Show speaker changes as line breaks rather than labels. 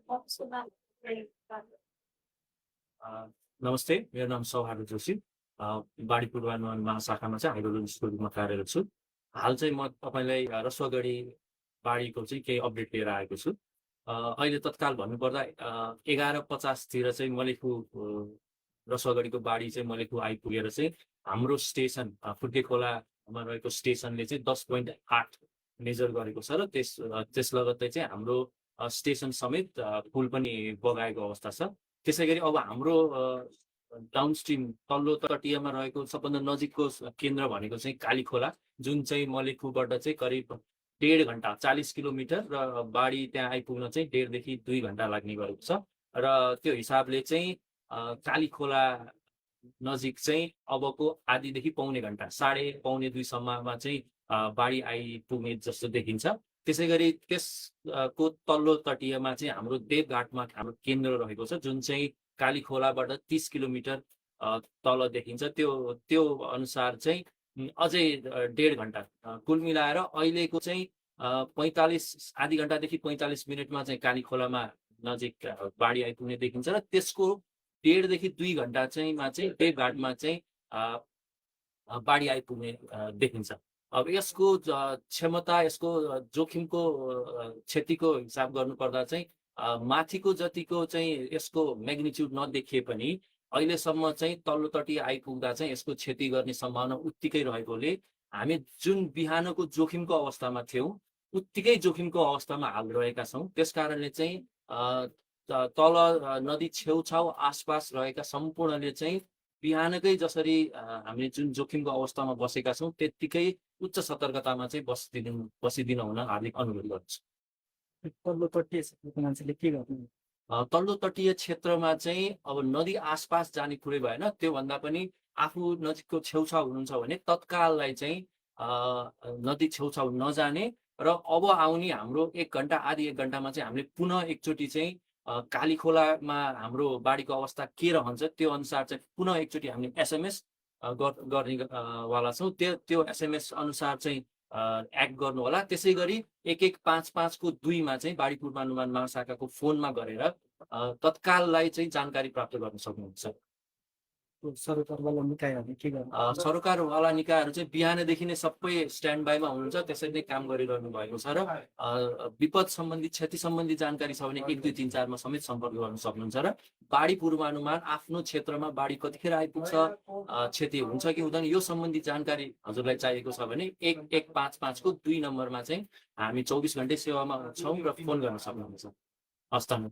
A, नमस्ते, मेरो नाम सौहार्द जोशी। बाढी पूर्वानुमान महाशाखामा चाहिँ हाइड्रोलोजिस्टको रूपमा कार्यरत छु। हाल चाहिँ म तपाईँलाई रसुवागढी बाढीको चाहिँ केही अपडेट लिएर आएको छु। अहिले तत्काल भन्नुपर्दा 11:50 तिर चाहिँ मलेखु रसुवागढीको बाढी चाहिँ मलेखु आइपुगेर चाहिँ हाम्रो स्टेसन फुर्के खोलामा रहेको स्टेसनले चाहिँ 10.8 मेजर गरेको छ र त्यस लगत्तै चाहिँ हाम्रो स्टेसन समेत पुल पनि बगाएको अवस्था छ। त्यसैगरी अब हाम्रो डाउनस्ट्रिम तल्लो तटीयमा रहेको सबभन्दा नजिकको केन्द्र भनेको चाहिँ कालीखोला, जुन चाहिँ मलेखुबाट चाहिँ करिब 1.5 घन्टा 40 किलोमिटर र बाढी त्यहाँ आइपुग्न चाहिँ 1.5 देखि 2 घन्टा लाग्ने गरेको छ। र त्यो हिसाबले चाहिँ कालीखोला नजिक चाहिँ अबको आधीदेखि पौने घन्टा, साढे पौने 2 सम्ममा चाहिँ बाढी आइपुग्ने जस्तो देखिन्छ। त्यसैगरी त्यसको तल्लो तटीयमा चाहिँ हाम्रो देवघाटमा हाम्रो केन्द्र रहेको छ, जुन चाहिँ कालीखोलाबाट 30 किलोमिटर तल देखिन्छ। त्यो अनुसार चाहिँ अझै 1.5 घन्टा कुल मिलाएर अहिलेको चाहिँ 45 आधी घन्टादेखि 45 मिनटमा चाहिँ कालीखोलामा नजिक बाढी आइपुग्ने देखिन्छ र त्यसको 1.5 देखि 2 घन्टा चाहिँ देवघाटमा चाहिँ बाढी आइपुग्ने देखिन्छ। अब यसको क्षमता, यसको जोखिमको क्षतिको हिसाब गर्नुपर्दा चाहिँ माथिको जतिको चाहिँ यसको म्याग्निट्युड नदेखिए पनि अहिलेसम्म चाहिँ तल्लो तटीय आइपुग्दा चाहिँ यसको क्षति गर्ने सम्भावना उत्तिकै रहेकोले हामी जुन बिहानको जोखिमको अवस्थामा थियौँ, उत्तिकै जोखिमको अवस्थामा हाल रहेका छौँ। त्यसकारणले चाहिँ तल नदी छेउछाउ आसपास रहेका सम्पूर्णले चाहिँ बिहानकै जसरी हामीले जुन जोखिमको अवस्थामा बसेका छौँ, त्यत्तिकै उच्च सतर्कतामा चाहिँ बसिदिन हुन हार्दिक अनुरोध गर्छु।
तल्लो तटीय क्षेत्रको मान्छेले के गर्नु?
तल्लो तटीय क्षेत्रमा चाहिँ अब नदी आसपास जाने कुरै भएन, त्योभन्दा पनि आफू नजिकको छेउछाउ हुनुहुन्छ भने तत्काललाई चाहिँ नदी छेउछाउ नजाने र अब आउने हाम्रो 1 घन्टा आधी 1 घन्टामा चाहिँ हामीले पुनः एकचोटि चाहिँ कालीखोलामा हाम्रो बाढीको अवस्था के रहन्छ त्यो अनुसार चाहिँ पुनः एकचोटि हामीले एसएमएस गर्ने वाला छौँ। त्यो एसएमएस अनुसार चाहिँ एक्ट गर्नु होला। त्यसै गरी 1155 को 2 मा चाहिँ बाढी पूर्वानुमान महाशाखाको फोनमा गरेर तत्काललाई चाहिँ जानकारी प्राप्त गर्न सक्नुहुन्छ।
सरकारवाला निकायहरूले के गर्नु?
सरकारवाला निकायहरू चाहिँ बिहानदेखि नै सबै स्ट्यान्ड बाईमा हुनुहुन्छ, त्यसरी नै काम गरिरहनु भएको छ र विपद सम्बन्धी क्षति सम्बन्धी जानकारी छ भने 1 2 3 4 मा समेत सम्पर्क गर्न सक्नुहुन्छ र बाढी पूर्वानुमान आफ्नो क्षेत्रमा बाढी कतिखेर आइपुग्छ, क्षति हुन्छ कि हुँदैन, यो सम्बन्धी जानकारी हजुरलाई चाहिएको छ भने 1155 को 2 नम्बरमा चाहिँ हामी 24 घण्टे सेवामा छौँ र फोन गर्न सक्नुहुन्छ। हस् त।